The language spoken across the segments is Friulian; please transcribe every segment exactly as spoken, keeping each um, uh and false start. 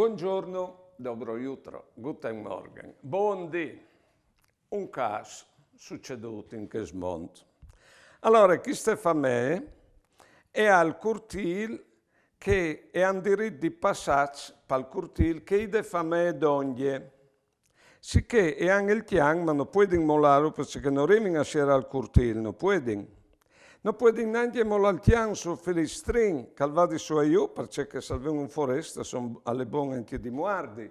Buongiorno, dobro jutro, guten Morgen, bon dì. Un câs sucedût in chest mont. Alore, cheste famee e à il curtîl che e àn dirit di passaç pal curtîl che e je de famee dongje. Sichè e àn il cjan, ma no puedin molâlu parcè che no rivin a sierâ il curtîl, no puedin. No puedin nancje molâ il cjan sul filistrin, che al vadi sù e jù, parcè che se al ven un forest, a son, al è bon ancje di muardi.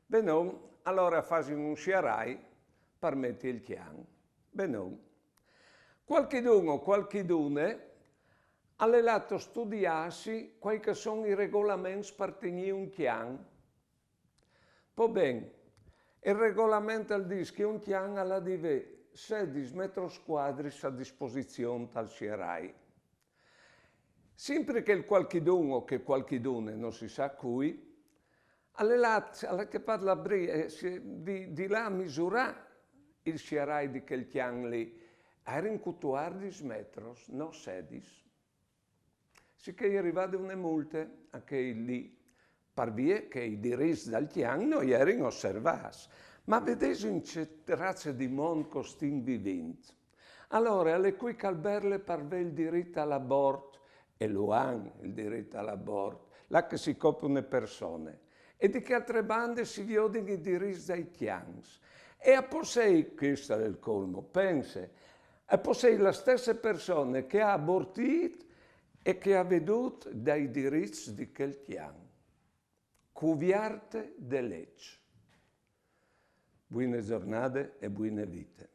Benon, alore a fasin un sierai par meti il cjan. Benon. Cualchidun o cualchidune al è lât a studiâsi cuâi che a son i regolaments par tignî un cjan. Po ben, il regolament al dîs che un cjan al à di vê sedis metris cuadris a disposizion tal sierai. Simpri che il cualchidun o chê cualchidune, no si sa cui, al è lât, al à cjapât la bri-, eh, si-, di, di lâ a misurâ il sierai di chel cjan li, a jerin cutuardis metris, no sedis. Sichè e je rivade une multe a chei li, par vie che i dirits dal cjan no jerin osservâts. Ma vedêso in ce raze di mont che o stin vivint. Alore, al è cui che al berle par vê il dirit al abort, e lu àn il dirit al abort, là che si cope une persone. E di chê altre bande si viodin i dirits dai cjans. E a pò sei, chest al è il colmo, pense, a pò sei la stesse persone che e à abortît e che e à vedût dai dirits di chel cjan. Cuvierte de leç. Buine zornade e buine vite.